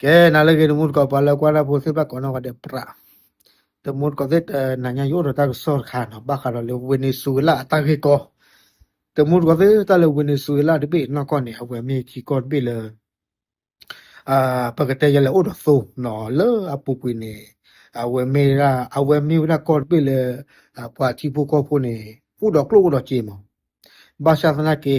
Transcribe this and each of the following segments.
အဲ နၤလၢအဂ့ၤ တမူတကိး ပှၤလၢကွၢ်တၢ်ဖိသ့ၣ်တဖၣ်ကိးနီၢ်ဂၤဒဲး ပြး တမူတကိးသ့ၣ် တနၤညါယအိၣ်ဒီးတၢ်ကစီၣ်တခါနီၤ ဘၣ်ဃးဒီးလၢ Venezuela အတၢ်ဂ့ၢ်ကီ တမူတကိးသ့ၣ် တၢ်လၢ Venezuela တဘ့ၣ်နီၢ်ကီၢ်န့ၣ် အဝဲမ့ၢ်ထံကီၢ်တဘ့ၣ်လၢ ပကတဲယဲလဲၣ်အိၣ်ဒီးသိနီၤ လၢအပူၤကွံာ်န့ၣ် အဝဲမ့ၢ်ဝဲဒၣ် အဝဲမ့ၢ်ဝဲဒၣ်ကီၢ်တဘ့ၣ်လၢ ပှၤထံဖိကီၢ်ဖိန့ၣ် အိၣ်ဒီးကျိၣ်အိၣ်ဒီးစ့မး ဘၣ်ဆၣ်သနာ်က့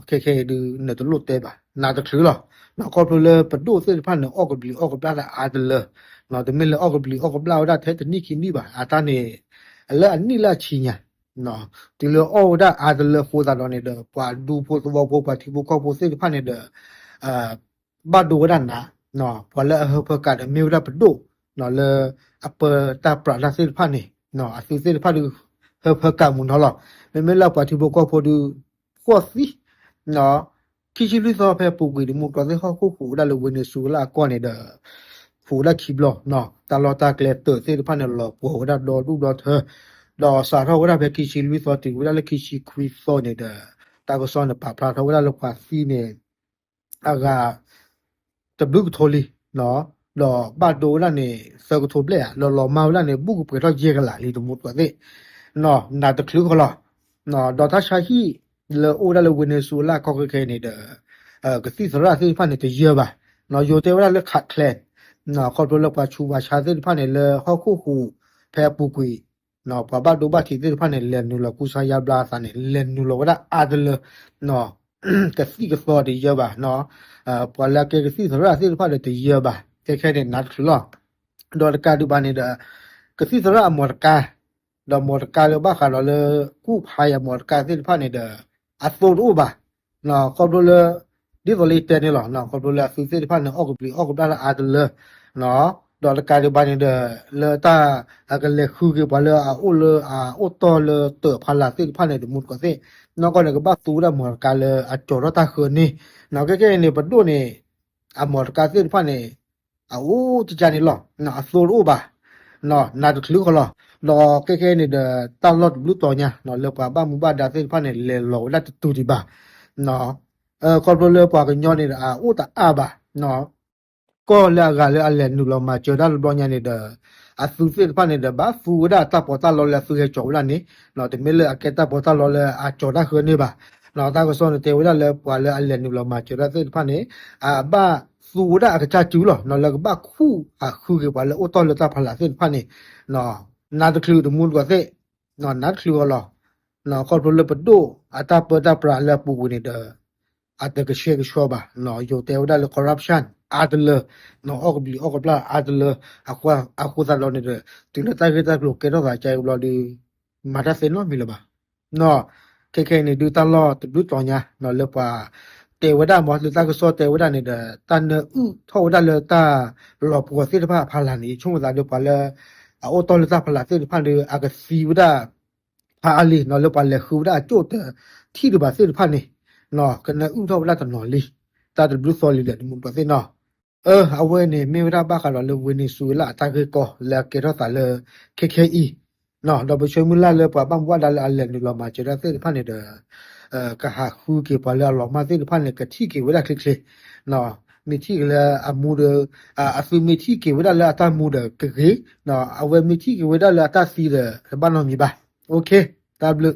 ခဲခဲအံၤဒုး နတလိၣ်တဲဘၣ် နးတချုးလီၤ. ခီဖျိလၢပဒိၣ်သ့ၣ်တဖၣ်န့ၣ် အီၣ်ကဘျံးအီၣ်ကဘျၣ်တၢ်အါတလၢ တမ့ၢ်လၢအီၣ်ကဘျံးအီၣ်ကဘျၣ်ဝဲဒၣ်ထဲတနံၣ်ခံနံၣ်ဘၣ် အတၢ်န့ၣ် လၢအနံၣ်လၢအဆံညါ တုၤလၢအီၣ်ဝဲဒၣ်အါတလၢအဃိသတးဒီးန့ၣ်ဒီး ပှၤဒူဖိသဝီဖိ ပှၤထံဖိကီၢ်ဖိသ့ၣ်တဖၣ်န့ၣ်ဒီး ဘၣ်ဒိဝဲဒၣ်နး ပှၤလၢအဟၢဖၢကၤဒီးမ့ၢ်ဝဲဒၣ်ပဒိၣ် လၢအပၢတၢ်ပြးတၢ်သ့ၣ်တဖၣ်န့ၣ် အသုသ့ၣ်တဖၣ်ဒုး ဟၢဖၢကၤမုာ်နီၤလီၤ. မ့မ့ၢ်လၢပှၤထံဖိကီၢ်ဖိဒုး ဃီၣ်သံ ခံဆံလွံၢ်သီဖဲအပူၤကွံာ် တမူတကိးသ့ၣ်ဟီၣ်ခိၣ်ဟူးဝဲဒၣ်လၢ Venezuela အကီၢ်န့ၣ်ဒီး ဟူးဝဲဒၣ်ခံဘျီ တၢ်လီၢ်တၢ်ကျဲတၢးသ့ၣ်တဖၣ်န့ၣ် လီၤပှီၤဝဲဒၣ်ဒီဒူၣ်ဒီထၢ ဒီးစးထီၣ်ဝဲဒၣ်ဖဲခံဆံလွံၢ်သီတုၤဝဲဒၣ်လၢခံဆံခွံသီန့ၣ်ဒီး တၢ်ကစီၣ်န့ၣ် ပာ်ဖျါထီၣ်ဝဲဒၣ်လၢပှၤသံန့ၣ် အဂၤ တဘျုးကထိလံ ဒီးဘၣ်ဒိဝဲဒၣ်န့ၣ် သၢကထိဘျဲၣ်ဧါ ဒီးလီၤမၢ်ဝဲဒၣ်န့ၣ် ဘူးကပှဲၤထီၣ်ယဲၢ်ကလးလံ တမူတကိးသ့ၣ် နးတချုးဃီလီၤ. ဒီးတၢ်ဆါဟံၣ်လၢအိၣ်ဝဲဒၣ်လၢ Venezuela ကီၢ်ခဲခဲအံၤန့ၣ်ဒီး ကသံၣ်သရၣ်သ့ၣ်တဖၣ်န့ၣ် တယၢဘၣ် ယိၤတဲဝဲဒၣ်လၢ ခးချဲ ခီဖျိလၢပှၤဆူးပှၤဆါသ့ၣ်တဖၣ်န့ၣ် လၢဟီၣ်ခိၣ်ဟူးဖဲအပူၤကွံာ် ပှၤဘၣ်ဒိဘၣ်ထံးသ့ၣ်တဖၣ်န့ၣ် လဲၤနုာ်လီၤကူစါယါဘျါအသးန့ၣ် လဲၤနုာ်လီၤဝဲဒၣ်အါတလၢ ကသံၣ်ကသီတယၢဘၣ် ပှၤလၢအကဲကသံၣ်သရၣ်သ့ၣ်တဖၣ်ဒီးတယၢဘၣ် ခဲခဲန့ၣ် နးတချုးလီၤ. ဒီးတကးဒံးဘၣ်န့ၣ်ဒီး ကသံၣ်သရၣ်အမီၢ်တကါ ဒီးမီၢ်တကါလၢဘၣ်ဃးဒီးလၢ ကူၣ်ဖးယၤမီၢ်တကါသ့ၣ်တဖၣ်န့ၣ်ဒီး အသိတအိၣ်ဘၣ် ခီဖျိလၢ ဒ်သိးလၢယတဲန့ၣ်လီၤ ခီဖျိလၢအသုသ့ၣ်တဖၣ်န့ၣ် အီၣ်ကဘျံးအီၣ်ကဘျၣ်လၢအါတလၢ ဒီးတကးဒံးဘၣ်န့ၣ်ဒီး လၢတၢ်အကလဲၤဃုက့ၤပှၤလၢအအိၣ်လၢအအိၣ်တီၢ်လၢတၢးဖီလာ်သ့ၣ်တဖၣ်န့ၣ် တမူတကိးသ့ၣ် နီၢ်ကီၢ်န့ၣ် ကဘၣ်သူဝဲဒၣ်မီၢ်တကါလၢအကၠီၤထီၣ်တၢ်ဃၢန့ၣ် ခဲခဲအံၤန့ၣ် ပဒိၣ်န့ၣ် အမီၢ်တကါသ့ၣ်တဖၣ်န့ၣ် အအိၣ်တကါန့ၣ်လီၤ အသိတအိၣ်ဘၣ် နးတချုးဃီလီၤ. ဒီးခဲခဲအံၤန့ၣ်ဒီး တၢ်လီၢ်တဘျုးတီၤညါ လၢပှၤဘၣ်မူဘၣ်ဒါသ့ၣ်တဖၣ်န့ၣ် လဲၤလီၤဝဲဒၣ်တတုၤဒံးဘၣ် ခီဖျိလၢပှၤကညီန့ၣ်ဒီး အအိၣ်တအါဘၣ် ကီၢ်လၢအဂၤလၢအလဲၤနုာ်လီၤမၤစၢၤတၢ်တဘျီညါန့ၣ်ဒီး အသုသ့ၣ်တဖၣ်န့ၣ်ဒီး ဘၣ်သူဝဲဒၣ်တၢ်ပီးတၢ်လီလၢအသုဟဲကၠီၤဝဲဒၣ်န့ၣ် တမ့ၢ်လၢအကဲတၢ်ပီးတၢ်လီလၢအကၠီၤတၢ်ဃၢန့ၣ်ဘၣ် တၢ်ကစီၣ်န့ၣ်တဲဝဲဒၣ်လၢပှၤလၢအလဲၤနုာ်လီၤမၤစၢၤတၢ်သ့ၣ်တဖၣ်န့ၣ် အဘၣ်သူဝဲဒၣ်အကစၢ်စုလီၤ လၢကဘၣ်ခူၣ်အဃုက့ၤပှၤလၢအိၣ်တီၢ်လၢတၢ်ဖီလာ်သ့ၣ်တဖၣ်န့ၣ် နးတချုးတမူတကိးသ့ၣ် နးတချုးဃီလီၤ. ခီဖျိလၢပဒိၣ်အတၢ်ပၢတၢ်ပြးလၢအပူၤကွံာ်န့ၣ်ဒီး အတကဆှဲကဆှီဘၣ် ယိၤတဲဝဲဒၣ်လၢ corruption အါတလၢ အီၣ်ကဘျံးအီၣ်ကဘျၣ်အါတလၢ အဃိသတးဒီးန့ၣ်ဒီး တုၤလၢတၢ်ဂ့ၢ်တၢ်ကျိၤကဲထီၣ်သးကါအံၤဘျီဒီး မၤတၢ်သ့နီတမံၤလၢၤဘၣ် ခဲခဲအံၤန့ၣ် ဒုးတၢ်လီၢ်တဘျုးတီၤညါ လၢပှၤတဲဝဲဒၣ်မ့ၢ်လၢတၢ်ကစီၣ်တဲဝဲဒၣ်န့ၣ်ဒီး တၢ်နၢအုၣ်ထီၣ်ဝဲဒၣ်လၢတၢ်လီၤပှီၤသ့ၣ်တဖၣ်အဖီလာ်န့ၣ် ယဆိကမိၣ်သးဒီးပှၤလၢ အအိၣ်တီၢ်လၢတၢ်ဖီလာ်သ့ၣ်တဖၣ်ဒီး အကသံဝဲဒၣ် ဖးအါလံ လၢပှၤလဲၤဃုဝဲဒၣ်အကၠိၣ်တထံၣ်ဒံးဘၣ်သ့ၣ်တဖၣ်န့ၣ် ကနၢအုၣ်ထီၣ်ဝဲဒၣ်တနီၤလံ တၢ်တဘျုးသီလံဒီး တမူတကိးသ့ၣ်နီၤ အဝဲန့ၣ်မ့ၢ်ဝဲဒၣ်ဘၣ်ဃးဒီးလၢ Venezuela အတၢ်ဂ့ၢ်ကီလၢအကဲထီၣ်သးလၢ ခဲခဲအံၤ ဒီးပဆၢမုၢ်လၢ်လၢပှၤဘၣ်မူဘၣ်ဒါလၢအလဲၤနုာ်လီၤမၤစၢၤတၢ်သ့ၣ်တဖၣ်န့ၣ်ဒီး ကဟးဃုက့ၤပှၤလၢအလီၤမၢ်သ့ၣ်တဖၣ်န့ၣ် ကထံၣ်က့ၤဝဲဒၣ်ချ့ချ့ မ့ၢ်ထံၣ်က့ၤလၢအမူဒီး အသုမ့ၢ်ထံၣ်က့ၤဝဲဒၣ်လၢအတၢ်မူဒီးကဂ့ၤ အဝဲမ့ၢ်ထံၣ်က့ၤဝဲဒၣ်လၢအတၢ်သံဒီး တဘၣ်နီတမံၤဘၣ် တၢ်ဘျုး